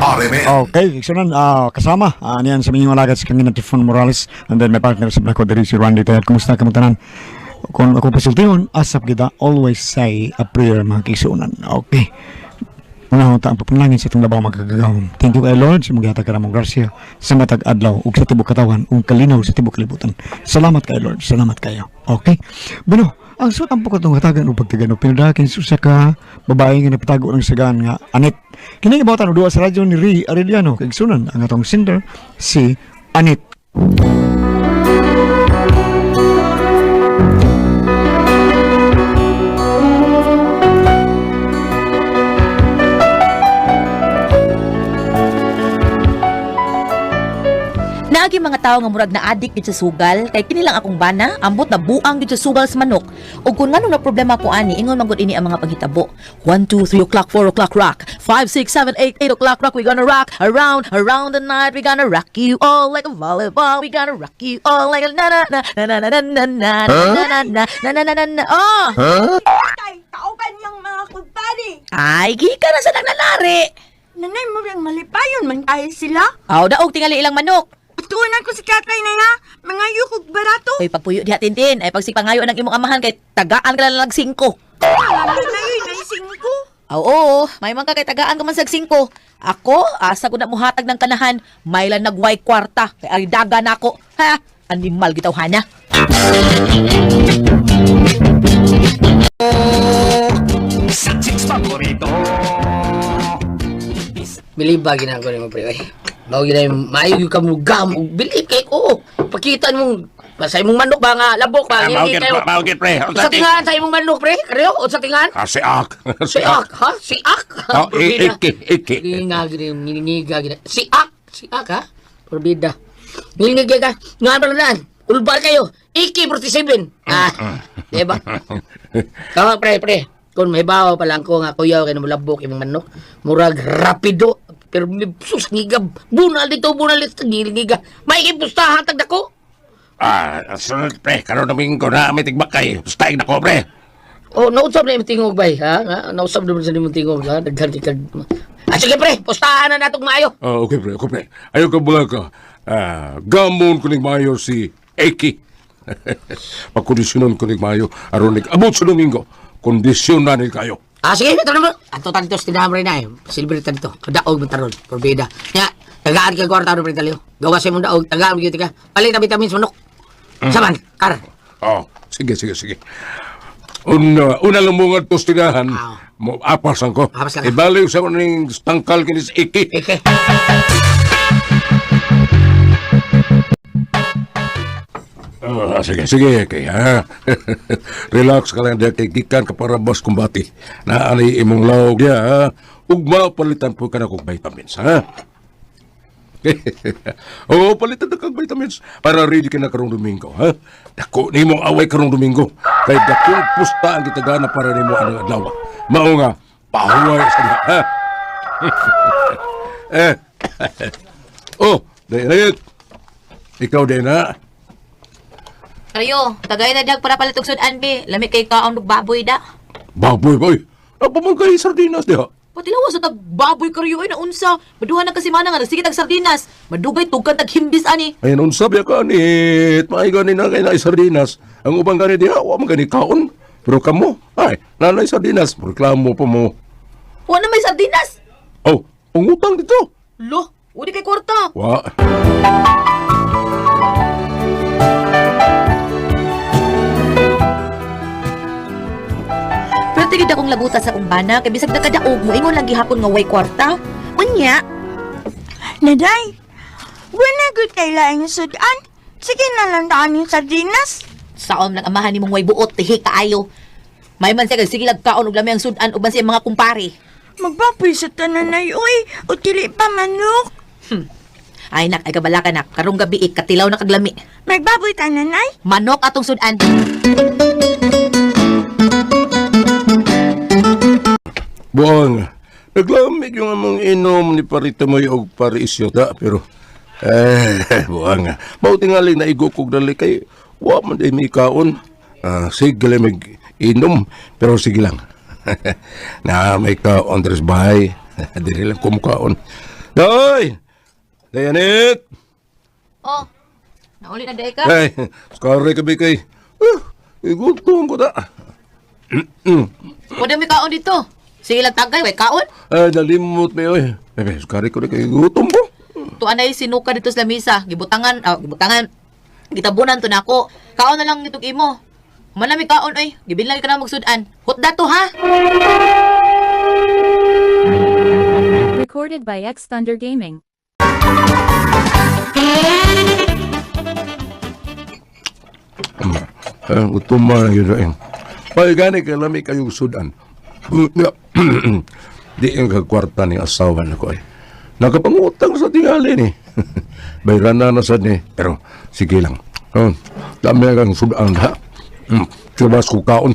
RMN. Okay, igsunan, kasama niyan sa minyong alagad si Kangina Tifon Morales and then my partner sa Blacko diri si Randy Tayat. Kumusta ka tanan? Kung ako pasultihon, asap kita, always say a prayer, mga kigsunan. Okay. Una ta ang papanalangin sa itong labaw magkagagahom. Thank you kay Lord sa mga hatag mong grasya sa matag adlaw ug sa tibok katawan ug kalinaw sa tibok kalibutan. Salamat kay Lord. Salamat kayo. Okay. Bueno, ang suot ang pukot ng hatagan o pagtigan o pinadakin sa usa ka babae nga napatago ng sagan nga Anet. Kini gibawatan og duwa sa radyo ni Ray Arellano. Kaigsunan ang atong sender si Anet. Naagi mga tao nga murag na adik gid sa sugal kay kini lang akong bana ambot na buang gid sa sugal sa manok. Ug kung nganong na problema ko ani, ingon man gud ini ang mga panghitabo. 1 2 3 o'clock, 4 o'clock rock, 5 6 7 8 8 o'clock rock, we gonna rock around around the night, we gonna rock you all like a volleyball, we gonna rock you all like a na na na na na na na na na na na na na na na na. Oh. Kay kauban niyang mga kumpare. Ay, gika na sa nagnanari. Nanay mo rin malipayon man kayo sila. Aw, daog tingali ilang manok. Tuunan ko si tatay na nga, mga yukog barato. Uy, pagpuyo diha, Tintin. Ay, pagsipangayo ng imong amahan kay tagaan ka lang singko. Nanay nay singko. Oo, may man ka kay tagaan ka man sag singko. Ako, asa ko na muhatag ng kanahan, may lang nagway kwarta, kay aridaga na ako. Ha? Animal gitaw hana. Sa chicks paborito. Bilib ba ginagawa nimo, pre? Ay, mao gyud ay maayo gyud ka mo gam og bilib kay ko. Pakita mong sa imong manok ba nga labok ba Ah, mao ngili gyud, kayo. mao gyud, pre. Sa tingahan sa imong manok, pre. Kareo o sa tingahan? Ah, si Ak. Si Ak, ha? Si Ak. Oh, iki, iki. Nginga gyud ngingiga gyud. Si Ak, si Ak ha. Porbida. Ngingiga ka. Nga pa lang. Ulbar kayo. Iki 47. Ah, di ba? Tama, pre, pre. Kung may bawa pa lang ko nga kuyaw kay namulabok imong manok, murag rapido pero sus ngigab bunal dito bunal dito ngiga may ipustahan tag dako. Ah, sunod, pre, karon Domingo na may tigbakay. Basta na ko, pre. Oh, nausab na imong tingog bay ha. Nga, nausab na sa imong tingog ha, daghan kay kag. Ah, sige pre, pustahan na natong maayo. Ah, okay, pre, okay, pre. Ayaw ka bula ka. Ah, gamon ko ning mayo si Eki. Pagkondisyonon ko ning mayo, aron ning abot sa Domingo. Kondisyon na ni kayo. Ah, sige, ito naman. Ato tanto sa tinamre na eh. Silver tanto. Kadaog mo taron. Porbida. Nya, tagaan kay kwarta ro pre talyo. Gawa sa imong daog, tagaan gyud ka. Palit na vitamins manok. Saman, kar. Oh, sige, sige, sige. Una, una lang mo nga ito tinahan. Ah. Mo, apas lang ko. Apas lang ka. Ibalik sa ko ning tangkal kini si Eki. Eke. Ah, sige, sige, kay ha. Relax ka lang diya kay gikan ka para bas kumbati. Naani imong lawg diya ha. Ugma palitan po ka na kog vitamins ha. Oo, palitan na kag vitamins para ready ka na karong Domingo, ha? Dako nimo away karong Domingo. Kay dakong pusta ang gitagana para nimo anang adlaw. Mao nga pahuway sa diha, ha. Eh. Oh, dai na. Ikaw din ha. Kayo, tagay na diha para palit og sudan be. Lami kay kaon og baboy da. Baboy, boy. Apa man kay sardinas diha? Patilawas sa tag baboy karyo ay naunsa. Maduha na kasi mana nga nagsige tag sardinas. Madugay tugkan tag himbis ani. Ayan, unsa biya ka anit. Maay gani na kay na sardinas. Ang ubang gani diha, wa man gani kaon. Pero kamo, ay, nanay sardinas, reklamo pa mo. Wa na may sardinas. Oh, ungutang dito. Lo, udi kay kwarta. Wa. Pero tigid akong laguta sa akong bana kay bisag nakadaog mo ingon lang gihapon nga way kwarta. Unya, Nanay, wala gud kay laing sudan. Sige na lang taan yung sardinas. Saon lang amahan nimong way buot tihi kaayo. May man siya kay sige lag kaon og lami ang sudan uban sa iyang mga kumpare. Magbaboy sa tananay, uy. O dili pa manok. Ay nak, ay kabala ka nak. Karong gabi eh, katilaw na kaglami. Magbaboy ta, nanay. Manok atong sudan. Buang. Naglamig yung among inom ni Parita Moy og Parisyota, pero eh, buang. Mao tingali na igukog dali kay wa man day may kaon. Ah, sige lang mag inom, pero sige lang. Na may kaon dres bahay. Diri lang kumukaon. Day! Dayanit! Oh, nauli na day ka? Ay, sorry kabi kay. Igutom ko ta. Pwede may kaon dito. Sige lang tagay, way kaon. Ay, nalimot mi oy. Bebe, sorry ko kay gutom ko. Tuan ay sinuka dito sa lamisa. Gibutangan, gibutangan. Gitabunan to nako. Kaon na lang nitong imo. Manami kaon oy. Gibilay ka na magsudan. Hutda to ha. Recorded by X Thunder Gaming. Ay, gutom man gyud eh. Ay, gani kay lami kayong sudan. Di ang kagkwarta ni asawa nako ay. Nakapangutang sa tingali ni. Bayran na na sad ni. Pero sige lang. Oh, dami kang sudan ha. Tibas ko kaon.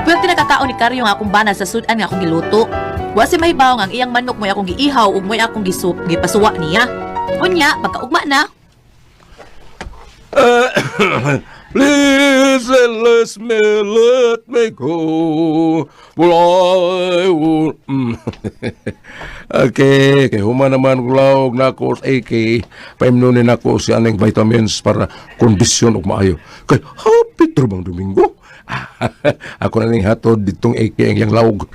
Pwerte nakakaon ni Karyo nga akong bana sa sudan nga akong giluto. Wa si mahibaw nga ang iyang manok mo'y akong giihaw ug mo'y akong gisup, gipasuwa niya. Unya, pagkaugma na, Please let me go. Well, I will. Okay, kay human naman kulaog na ako sa AK. Paimnunin ako si aning vitamins para kondisyon og maayo. Kay happy bang Domingo? Ako na ning hatod ditong AK ang iyang laog.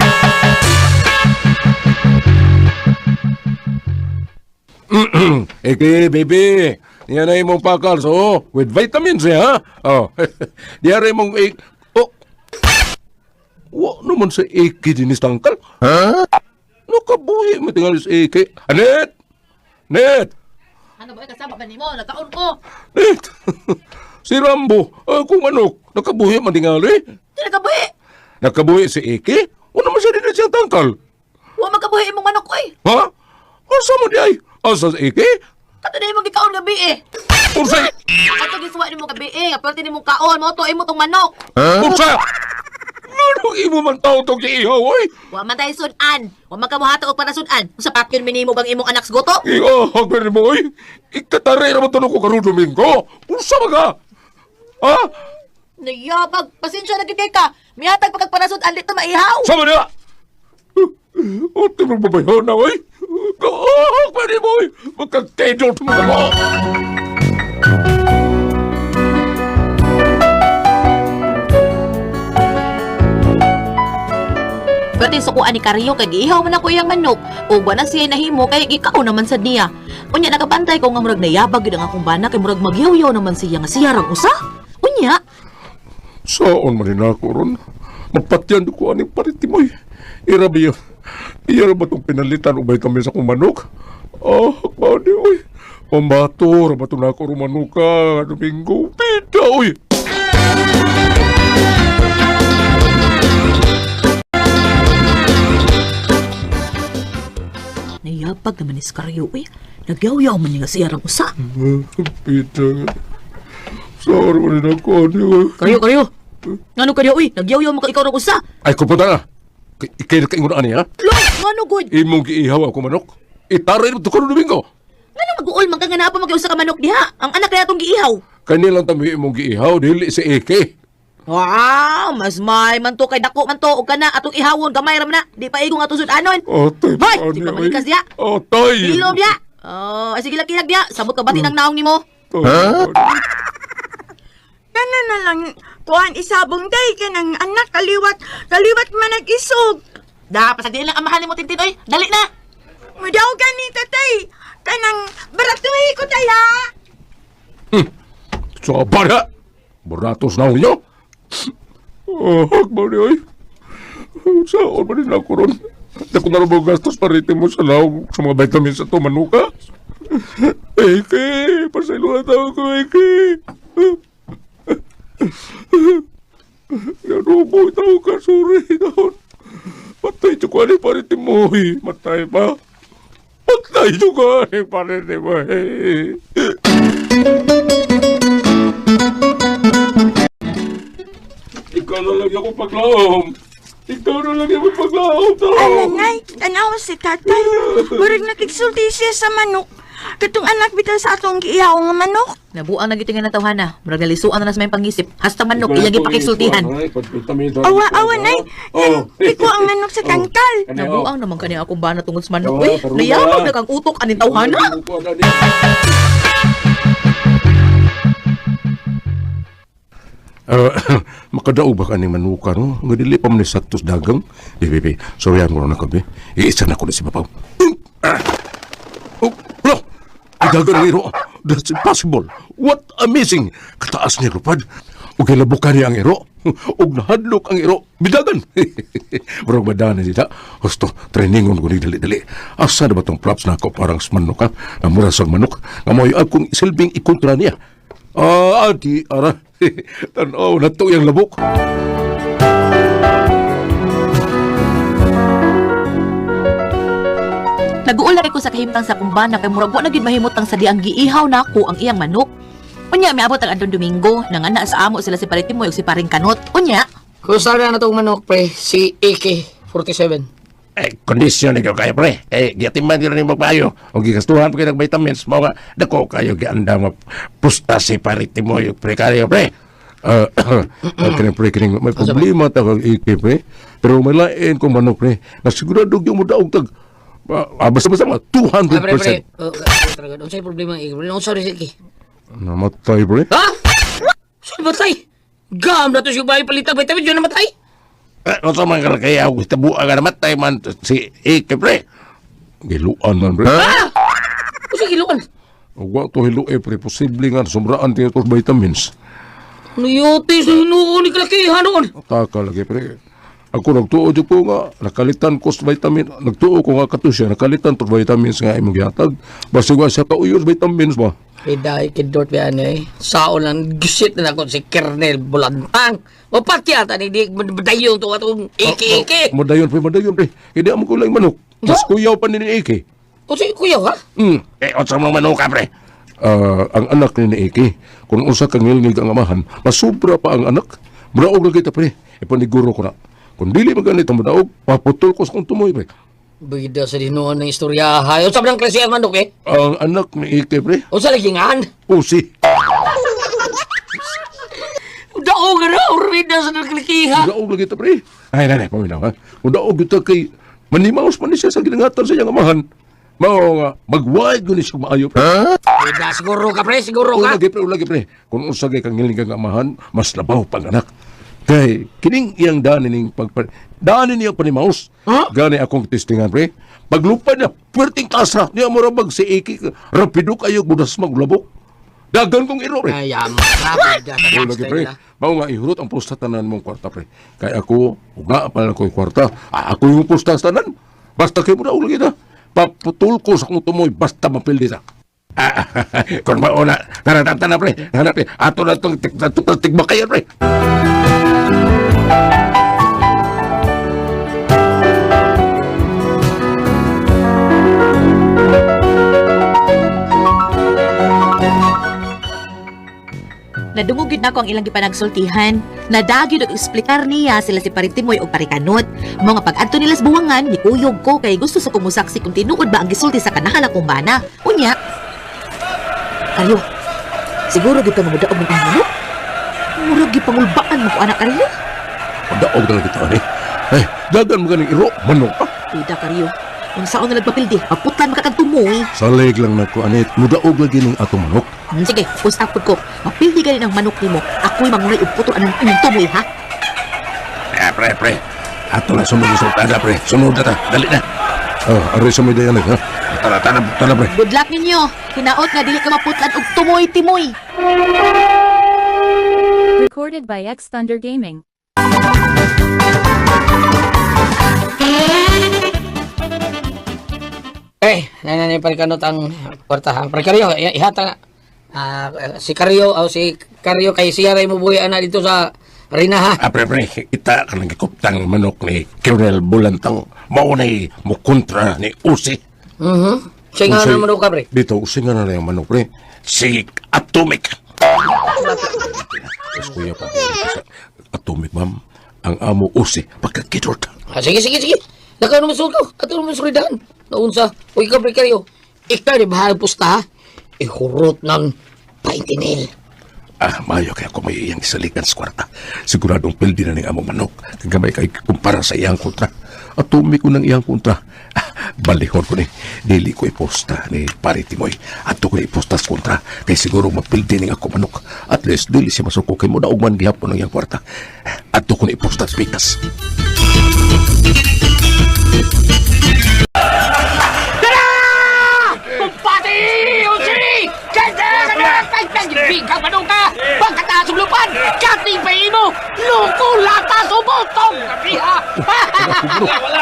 AK, baby. Yan na imong pakal. So, with vitamins, eh, ha? Oh. Diyan imong AK. Oh. Wa naman sa AK dinis tangkal. Ha? Nakabuhi mo tingali sa AK. Anet! Net! Ano ba kasama ba nimo? Nagkaon ko. Net! Si Rambo, kung ano, nakabuhi man tingali. Di nakabuhi. Nakabuhi si AK? Wa naman siya din siya tangkal. Wa makabuhi imong manok oy. Ha? Asa mo di ay? Asa sa AK? Kato na imong gikaon gabi eh. Unsay? Kato gisuwa nimo gabi eh. Nga pwerte nimong kaon mo to imo tong manok. Unsa? Nganong imo man tao tong giihaw, oy? Wa man tayo sudan. Wa man kamuhatag og para sudan. Unsa pakyon minimo bang imong anak sa gutom? Iahag na mo, oy. Ikatari naman tanong ko karon Domingo. Unsa ba ka? Ha? Nayabag, pasensya na gid kay ka. Mihatag pa kag para sudan dito maihaw. Sama niya! Ote mo babayaw na, oy. Kaahag pa ni mo, oy. Magkakedot mo na mo. Pwerte sukuan ni Karyo kay giihaw man ako iyang manok. Ug wa na siya nahimo kay gikaon naman sad niya. Unya nakabantay ko nga murag nayabag gid ang akong bana kay murag magyaw-yaw naman siya nga siya rang usa. Unya, Saan man rin ako ron? Mapatyan ko aning paritimoy. Irabi yun. Iya ba itong pinalitan o vitamins akong manok? Ah, mani, oy. Pambato, ba itong nako manuka? Domingo, pita, oy. nayabag naman ni Karyo eh. Nagyaw-yaw man niya nga siya rang usa. Pita. Saan man rin ako, ani, oy. Karyo, Karyo. Ngano Karyo uy, nagyaw-yaw man ka ikaw rang usa. Ay, kupunta na. Ikay na kaingon ani, ha? Lo, ngano gud? Imong giihaw ako manok. Itaray mo ito karon Domingo. Ngano maguol man ka nga naa pa magyusa ka manok diha? Ang anak kaya atong giihaw. Kanilang tami imong giihaw, dili si Eke. Wow, mas may man to kay dako man to og kana atong ihawon gamay ra man na. Di pa igong atong sudanon. Atay, Hoy, ani, di pa oy. malikas diha. Atay. Hilom diha. Oh, ay sige lang kinag diha. Samot ka bati ng naong nimo. Ha? Kana na lang kuan isabong day kanang anak kaliwat kaliwat man nag-isog. Da, pasagdiin lang amahan nimo Tintin oy. Dali na. Mudaw gani tatay. Kanang baratuhi ko tay ha. Sa bara! Buratos na ninyo! Oh, mo ni oy. Saan man rin ako ron? Dako na rin gastos pariti mo sa lawag sa mga vitamins sa manuka. Eke, pasailuhan tao ko, Eke. Narubo tao ka, sorry. Taon. Patay ko ani pariti mo, eh. Matay pa. Patay ko ani pariti mo, eh. Ikaw na lang ako paglaom. Ikaw na lang ako paglaom. Ananay, tanaw si tatay. Murag nakigsulti siya sa manok. Katong anak bitaw sa atong giihaw nga manok. Nabuang na gyud nga tawhana. Murag nalisuan na na sa may pangisip. Hasta manok iyang gipakigsultihan. Awa, awa, nay. Iko ang manok sa tangkal. Nabuang naman kani akong bana tungod sa manok eh. Nayabag na kang utok aning tawhana. Makadaog ba ka ni manuka, no? Nga dili pa man ni saktos dagang. Di, bi, sorry ang na kabi. Iisa na ko na si Babaw. Ah! Oh, lo! Ay, dagang ang iro. That's impossible. What amazing! Kataas niya lupad. Ug gilabukan niya ang iro. Ug nahadlok ang iro. Bidagan! Murag madana sila. Husto, trainingon ko ni dali-dali. Asa na ba tong props na ako parang manok, ha? Namura sa manok. Nga mo'y akong silbing ikontra niya. Ah, di, ara. Tanaw na to yung labok. Naguol na ko sa kahimtang sa kumbana kay murag wa na gyud mahimutang sa diang giihaw nako ang iyang manok. Unya miabot ang adtong Domingo, nangana sa amo sila si Paritimoy ug si Paring Kanot. Unya, Kung na na itong manok, pre, si AK-47. Eh, kondisyon ikaw kayo, pre. Eh, giatiman nila ni magpayo. O gigastuhan pa kayo ng vitamins. Mao nga, dako kayo gianda mo. Pusta si Paritimoy, pre, kayo, pre. Ah, kining pre, kining may problema ta kag iki, pre. Pero may lain kong manok, pre. Nasigurado gyud mo daog tag basta basta mga Ah, pre, pre. 200%. Oh, talaga. Unsay problema ang AK, pre? Unsa rin si AK? Namatay, pre. Ha? Saan matay? Gam na to siya bahay palitag vitamins, yun namatay. Eh, unsa man ka kaya ako tabuan nga namatay man si Ike, pre. Giluan man, pre. Ha? Unsa giluan? Ug wa to hilue pre, posible nga sumraan tiyo tos vitamins. Nuyote sa hinuon ni kalakihan noon. Taka lagi pre. Ako nagtuo jud ko nga nakalitan ko sa vitamin, nagtuo ko nga kato siya nakalitan to vitamins nga imong gihatag. Basta wa siya kauyon vitamins ba. Biday, kidort ba ano eh. Sao lang, gisit na ako si Kernel Bulantang. O pati ata ni di madayon to atong iki-iki. Madayon pre, madayon pre. Hindi mo ko lang manok. Mas kuyaw pa ni ni Ike. O si kuya ha? Eh, unsa mo manok ka pre? Ah, ang anak ni ni Ike, kung unsa ka ngilngig ang amahan, masubra pa ang anak. Muraog ra kita pre. Ipaniguro ko na. Kung dili man ganito madaog, paputol ko sa kong tumoy pre. Bida sa dinuon ng istorya ha. Unsa ba ng klase ang manok eh? Ang anak ni Ike pre, Unsa lagi ngan? usi. Daog na, urbida sa nagkalikiha. Daog lagi ta pre. Ay, nanay, paminaw ha. Kung daog kita kay manimaos man ni siya sa ginangatan sa iyang amahan. Mao nga, magwag yun siya maayo pre. Bida, siguro ka pre, siguro ka. Ulagi pre, ulagi pre. Kung unsa kay kang ngiling kang amahan, mas labaw pang anak. Kay kining iyang dani ning pagpa dani niyang panimaos. Huh? Gani akong testingan pre. Paglupad niya, puwerteng kasa niya mo rabag si Iki. Rapido kayo budas maglabok. Dagan kong iro pre. Ay, ama ka, bida sa O lagi pre, mao nga ihurot ang pusta tanan mong kwarta pre. Kay ako, uga pa lang ko'y kwarta. Ah, ako yung pusta sa tanan. Basta kay mo na lagi ta. Paputol ko sa kong tumoy basta mapildi ta. Ah, kung mauna, tara tara tara pre, tara pre. Ato na tong ato tigbakayan pre. Nadungog gyud nako ang ilang gipanagsultihan. Nadagyo og eksplikar niya sila si Paritimoy og Parikanot. Mga pag-adto nila sa buwangan, nikuyog ko kay gusto sa kumusaksi kung tinuod ba ang gisulti sa kanahan akong bana. Unya, kayo, siguro gyud ka mamudaog ng iyang manok. Murag gipangulbaan mo ko anak kariyo. Padaog na lang kita ani. Ay, dagan mo ganing iro, manok ah. Pida kariyo. Unsaon na nagpapildi, maputlan makakagtumoy. Salig lang nako anit, mudaog lagi ning atong manok. Sige, usapod ko. Mapildi gani ng manok nimo. Ako'y mangunay og putol anang inyong tumoy ha. Eh, pre, pre. Ato na sumunod sa tada, pre. Sunod na ta. Dali na. Ah, aray sa may dayan, ha? Tara, tara, tara, pre. Good luck ninyo. Hinaot nga dili ka maputlan og tumoy-timoy. Recorded by X Thunder Gaming. Eh, nanay parikanot ang kwarta ha. Pre Karyo, ihata na. Ah, si Karyo, o si Karyo kay siya ray mo buhi ana dito sa Rina ha. Ah, pre, pre, kita ka nang gikuptang manok ni Colonel Bulantang. Mao na mo kontra ni Usi. Mhm. Siya nga Usi. na manok ka pre. Dito, usi nga na lang yung manok, pre. Si Atomic. Tapos kuya pa, Atomic, ma'am. Ang amo Usi, pagkakidort. Ah, sige, sige, sige. Nakaw naman sulkaw. Ato naman suridahan. Naunsa. Uy ka pre Karyo. Ikaw ni bahala pusta ha. Ihurot ng 20 mil. Ah, mayo kaya ako may iyang isalikan sa kwarta. Siguradong pildi na ning among manok. Kagamay kay kumpara sa iyang kontra. Atumi ko ng iyang kontra. Ah, balihon ko ni. Dili ko iposta ni Pare Timoy. Ato ko ni iposta sa kontra. Kay siguro mapildi ning ako manok. At least dili siya masuko kay mo daog man gihapon ang iyang kwarta. Ato ko ni iposta sa pikas. Kumpati! Usi! Ganda ka na! Pagpagibig ka manuka! Pagkataas ang lupan! Kating pa imo! Luko latas ubotong! Kapiha!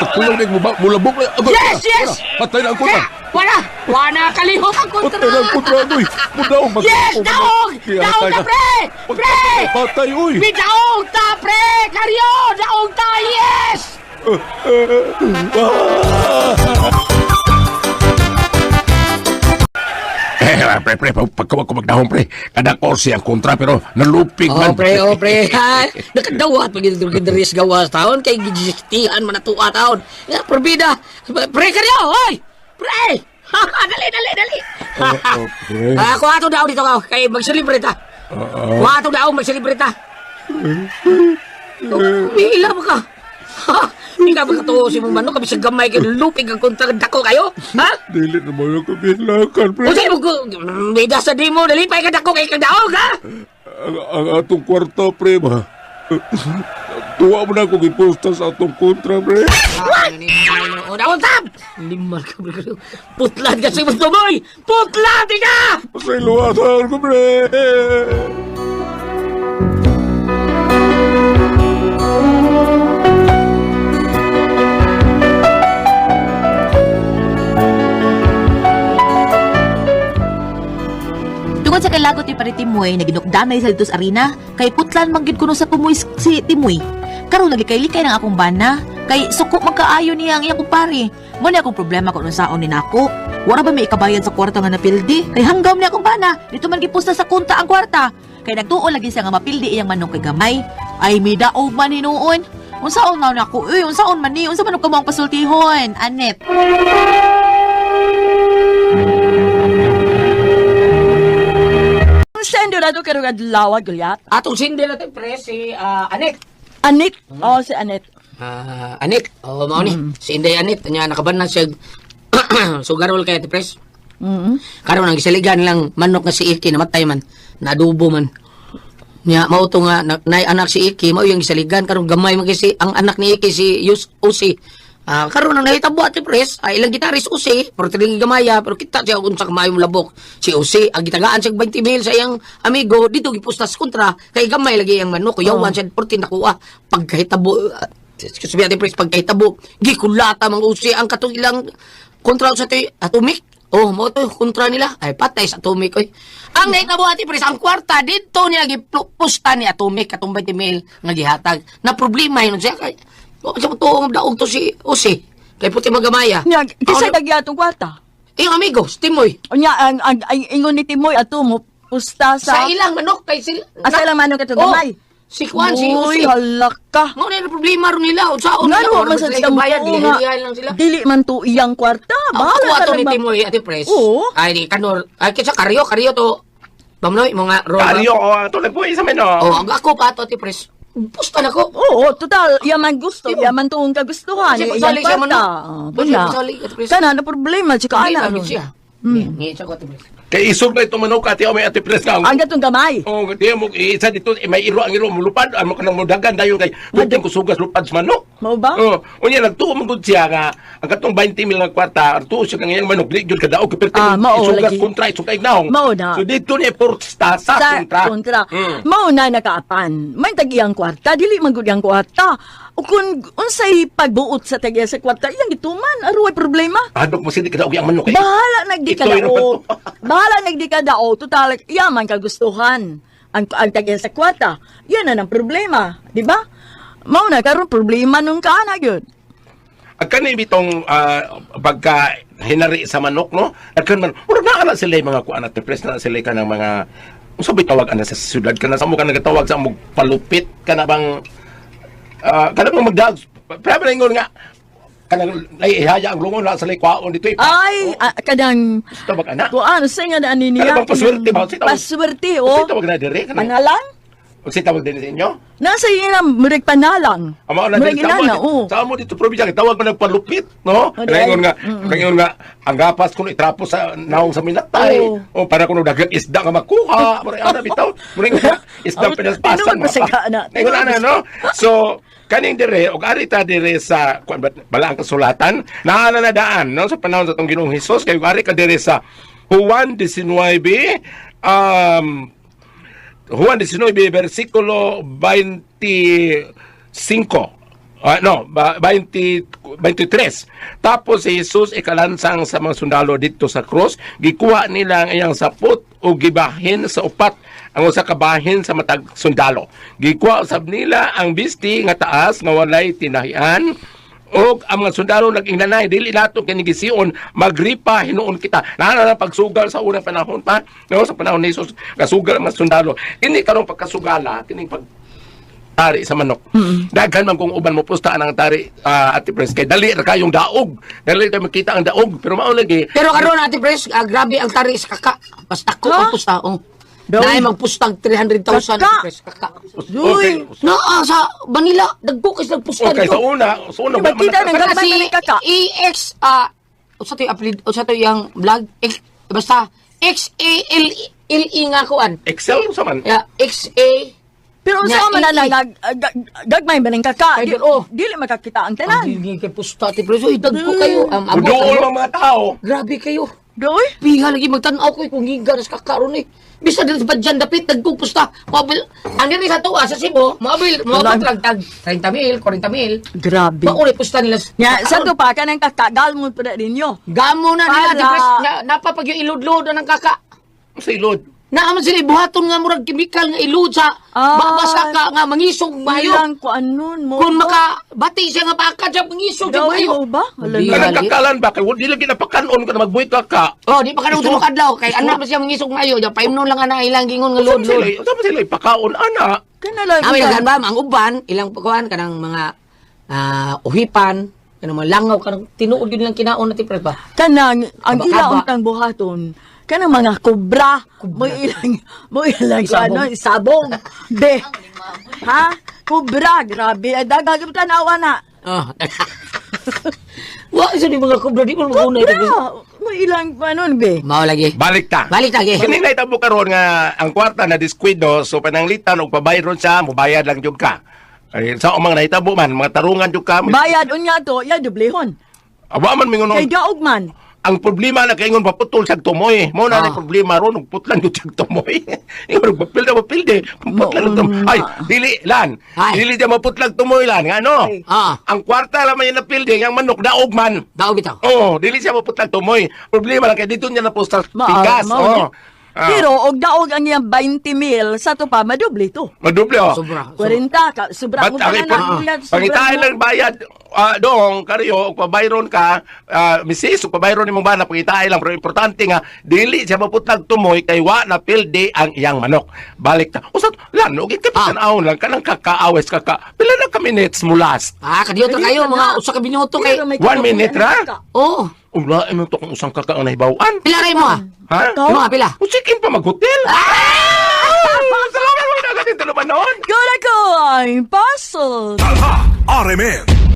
Pagkulong ni mo mulabok na. Agay, Yes! Yes! wala. Patay na ang kontra. Kaya, wala! Wala kalihok ang kontra! Patay na ang kontra, doy. Mudaog Yes! Daog! Daog na, pre! Pre! Patay, uy! May daog ta, pre! Karyo! Daog ta! Yes! Eh, pre, pre, pagkawag ko magdahon, pre. Kada korsi ang kontra, pero nalupig Oh, man. pre, oh, pre. Ha? Nakadawat pag ito gawas taon kay gijistihan man natua taon. Ya, perbida. Pre, karyo, oy! Pre! Dali, dali, dali. Oh, pre. Ah, kuha ato daw dito ka kay mag-celebrate ta. Kuha ato daw mag-celebrate ta. Oh, Ila mo ka. Ha? Ikaw ba katuo si mong manok kami sa gamay kay lupig ang kontra dako kayo? Ha? Dili na mo yung kabilakan, pre. Unsay mo bida sa dimo dali pa ka dako kay kadaog ha? Ang atong kwarta, pre, ba? Tuwa mo na akong iposta sa atong kontra, pre. What? Tap! Lima ka bro. Putlan ka sa imong tumoy! Putlan di ka! Pasayloan ko, pre. Tungod sa kalagot ni Pare Timoy, naginukdanay sa dito sa arena, kay putlan man gyud kuno sa tumoy si Timoy. Karon naglikay-likay ng akong bana, kay suko man kaayo niya ang iyang kumpare. Mo ni akong problema kung unsaon ni nako. Wala ba may ikabayan sa kwarta nga napildi? Kay hanggam ni akong bana, dito man gipusta sa kunta ang kwarta. Kay nagtuo lagi siya nga mapildi iyang manok kay gamay. Ay midaog man hinuon. Unsaon na nako, uy, unsaon man ni, unsa man og kamo ang pasultihon, Anet. Sendo na to karong adlaw, Gulyat. Atong sindi natin pre si Anet. Anik. Oh, si Anet. Ah, Anet. Oh, mao ni. Si Inday Anet nya nakaban na siya sugarol kay ati pres. Karon ang gisaligan lang manok nga si Iki namatay man, naadubo man. Nya mao to nga na, nay anak si Iki mao yung gisaligan karon gamay man kay si ang anak ni Iki si Yus Usi. Ah, karon ang nahitabo ati pres, ay ilang gitaris Usi, pero tiling gamaya, pero kita siya unsa ka maayong labok. Si Usi ang gitagaan siya 20 mil sa iyang amigo dito gipustas kontra kay gamay lagi ang manok, yawan siya 14 nakuha. Pagkahitabo excuse me ati pres, pagkahitabo gikulata mang Usi ang katong ilang kontra sa ti Atomic. Oh, mo to kontra nila. Ay patay sa Atomic oy. Ang nahitabo ati pres, ang kwarta didto niya gipusta ni Atomic katong 20 mil nga gihatag. Na problema yun siya kay wa sa tuong daog to si Usi. Kay puti magamaya. Nya, kisa Ang- tagya atong kwarta. Iyong amigo, si Timoy. Unya, ang ingon ni Timoy ato mo pusta Sa, sa ilang manok kay sila. Ah, sa ilang manok ito, Oh, gamay. si Juan, si Uy, Usi. halak ka. Mao na yung problema ron nila. Unsaon Nga nila, no, wala man sila sa siyang bayad, buo nga. dili lang sila. Dili man to iyang kwarta. Bahala Bahala ato ka ni lang. Timoy, ati Pres. Oo. Ay, di kanor. Ay, kaysa karyo, karyo to. Pamnoy, mga roll. Karyo, oh, ato lang po, isa men, oh. Oh, ang ako pa ato, ati Pres. Pusta na ko. Oo, total, yaman gusto, Di ba? yaman tuong kagustuhan, Kasi iyang pasali siya man, kwarta. no? Oh, Kasi buna. pasali, Ate Pres. Kana na problema, tsaka Hindi, ana bakit ron. siya? Hindi, siya ko, ati Pres. Kay isog na itong manok, ati, oh, may ati pres na. Ang gatong gamay. Oh, di mo isa dito eh, may iro ang iro mulupad amo kanang mudagan dayon kay pwede ko sugas lupad sa manok. Mao ba? Oh, unya nagtuo man gud siya nga ang katong 20 mil nga kwarta, tuo siya kang iyang manok di gyud kadaog kay perti Ah, mao isugas lagi. kontra isugay naong. Mao na. So dito ni porsta sa, kontra. Kontra. Mm. Mao na nakaapan. May tag-iyang kwarta, dili man gud iyang kwarta. O kung unsay pagbuot sa tag-iya sa kwarta, iyang gituman, aruay problema. Adok mo sindi kadaog ang manok eh. Bahala nagdi ka Ito'y dao. naman to. Bahala nagdi ka dao. Total, yaman kagustuhan. Ang tag-iya sa kwarta. Yan na ang problema, di ba? Mao na karon problema nung kaana gyud. Ang kani bitong pagka hinari sa manok no, at kan man murag naa na sila yung mga kuan at press na sila ka ng mga unsa ba tawag ana sa syudad kana sa mo ka nagatawag sa mo palupit kana bang kana bang magdag pero ingon nga Kanang naihaya ang lungon na sa likwaon dito. Ay, ah, kanang Tawag ana. kuan sa nga na ani niya. Kana bang paswerte ba? Unsay tawag- Paswerte Unsay oh. tawag na dire? Kanang Panalang? unsay tawag din sa inyo? Nasa iyo na murag panalang. Amo na Murag din sa inana, amo. oh. Sa amo dito probinsya kay tawag man nagpalupit, no? Oh, di Kanang ay. nga, kanang nga ang gapas kuno itrapo sa naong sa minatay. Oo. O para kuno daghang isda nga makuha. Murag ana bitaw. Murag nga isda Oh, pinaspasan. tinuod ba sa kana? Ingon ana, no? So kaning dire og ari ta dire sa kuan ba bala ang kasulatan naa na nadaan no sa panahon sa atong Ginoong Hesus kay ug ari ka dire sa Juan 19 Juan 19, versikulo 25. Ah, no, 20, 23. Tapos si Jesus ikalansang sa mga sundalo dito sa krus, gikuha nila ang iyang sapot o gibahin sa upat ang usa ka bahin sa matag sundalo. Gikuha usab nila ang bisti nga taas nga walay tinahian og ang mga sundalo nag-inglanay dili nato kini gision magripa hinuon kita. Naa na pagsugal sa unang panahon pa, no, sa panahon ni Jesus kasugal ang mga sundalo. Kini karong pagkasugala kining pag tari sa manok. Daghan man kung uban mo pusta ang tari, Ate Pres, kay dali ra kayong daog. Dali kayo makita ang daog pero mao lagi Pero karon Ate Pres, grabe ang tari sa kaka. Basta ko ang pusta oh. Daw. Naay magpustag 300,000 Kaka! Ate Pres, kaka. Okay. Na sa Manila, dagko kay nagpusta Okay, dito. sa una Di ba wa man kita na- ng Kana gagmay si man ang kaka? EX usa to yung upload, usa to yung vlog X, basta X A L L E nga kuan. Excel sa man. Ya, X A Pero Nya, unsa man na gagmay man ang kaka. Ay, oh. Dili makakita ang tanan. Ang kay pusta Ate Pres, oy dagko kayo. Abot, Duol abot. ang mga tao. Grabe kayo. Doy. Piha lagi magtan-aw ko eh, kung giga na sa kakaroon eh. Bisa dito sa Badyan dapit dagkong pusta. Mobil ang diri sa tuwa sa Cebu, mobil moabot lang tag 30 mil, 40 mil. Grabe. Mauli pusta nila. Nya sa to pa kanang kaka galmon pa na ninyo. Gamo na nila Para- Ate Pres, na, napapag yung iludlod na ng kaka. Sa ilod. Naaman sila ibuhaton nga murag kemikal nga ilud sa Ah. babas kaka nga mangisog mayo. Ilang kuan nun mo. Kung maka bati siya nga paakad siya mangisog siya Daw mayo. mo ba? Wala Di na. Kanang lagi. kakalan ba kay di lagi napakanon ka na magbuhi ka ka. Oh, di pa kanang Iso- tulok adlaw kay anak pa siya mangisog mayo. Ja paimnon lang ana ilang gingon nga Saan lod sila, lod. saan sila ipakaon ana? Kana lang. Ami daghan ba ang uban ilang kuan kanang mga uhipan kanang mga langaw kanang tinuod yun lang kinaon na tipres ba. Kanang ang Kaba-kaba. ila untang buhaton kanang mga kobra mo ilang Isabong. ano isabong be ha kobra grabe ay daghang tanawa na. Oh. Wa isa ni mga kobra di mo magunay Kobra mo ilang ano be. Mao lagi. Balik ta. Balik ta, ge. Kini na itabo karon nga ang kwarta na diskuido so pananglitan og pabayron siya mobayad lang jud ka. Ay, sa umang nahitabo man mga tarungan jud ka. Bayad unya to ya dublehon Awa man mingon kay daog man. Ang problema na kaingon paputol siya tumoy. Mo na ni problema ron ug putlan jud siya tumoy. Ingon papilde papilde. Putlan og tumoy. Ay, dili lan. Ay. Dili siya maputlag tumoy lan ngano. Ay. Ang kwarta lang man yung napilde ang manok daog man. Daog bitaw. Oh, dili siya maputlag tumoy. Problema lang kay dito niya naposta tikas. Mao Oh. Ah, Pero og daog ang iyang 20 mil sa to pa madoble to. Madoble oh. Sobra. 40 ka sobra But mo ang pa na pangitain lang bayad dong kariyo og pabayron ka misis og pabayron nimong bana pangitain lang pero importante nga dili siya maputlag tumoy kay wa na pildi ang iyang manok. Balik ta. Usa lan og ikapitan lang kanang kakaawes kaka. Pila na ka minutes mo last? Kadiyo to kayo mga usa ka minuto kay. 1 minute ra? Oh, Ula mo to kung usang kaka ang nahibaw-an. pila ray mo ah? Ha? Mo ah, pila. Usikin pa maghotel. Ah! Salamat mo na dito naman noon. Good ako, I'm puzzled. Talha RMN.